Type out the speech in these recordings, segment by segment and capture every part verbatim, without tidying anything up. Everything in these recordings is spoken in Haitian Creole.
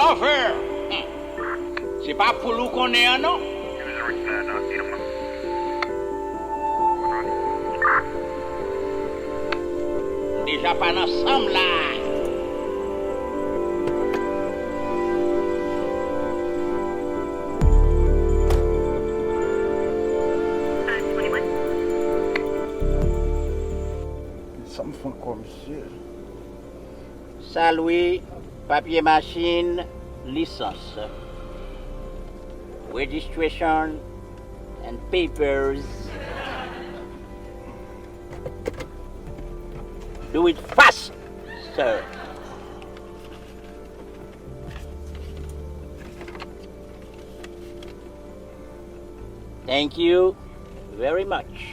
Over! Hmm. Se pa poul ou konnen an non. Deja pa nan sanm la. Sa m fè ankò, mesye? Salwi, papye machin, lisans. Registration and papers. Do it fast, sir. Thank you very much.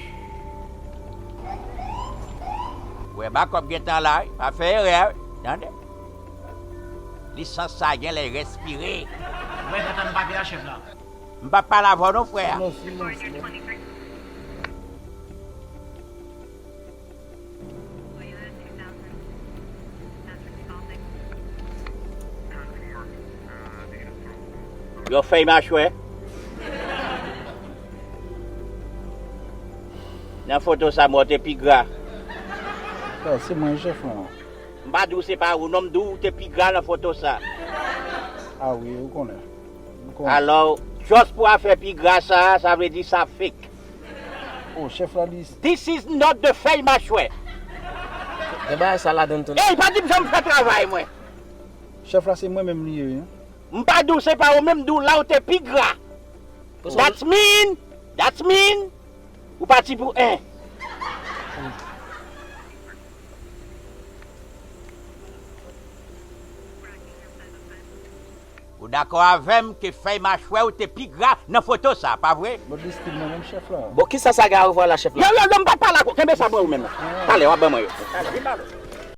Wè, bakòp gentan la, wi. Pa fè erè, wi. Tande? Lisans sa gen lè respire. Wè, gentan m pa vin a chèf la. M pa pale avè w non, frè. Mèsi, mèsi. Yon fèy machwè. Nan foto sa, mwen te pi gra. Sa, se mwen chèf lan. M pa di w se pa ou non, m di w te pi gra nan foto sa. A wi, ou konnen. Ou konnen. Alò, just pou afè pi gra sa, sa vle di sa fake. Oh, chèf la li. This is not the fèy machwè. Gen bagay sa ladan tou. Ey, pa di m jan m fè travay mwen. Chèf la se mwen menm li ye, wi. M pa di w se pa ou menm, m di w la ou te pi gra. That's mean, that's mean, ou pati pou en. Ou dakò avè m ke fèy machwè ou te pi gra nan foto sa, pa vre? Bon, distil mwen menm chèf la. Bon, kisa sa gen a wè la, chèf la? Yo, yo, yo, m pa pale ak ou, kenbe sa pou ou menm. Talè, w ap ban mwen yo. Talè, vin ba nou.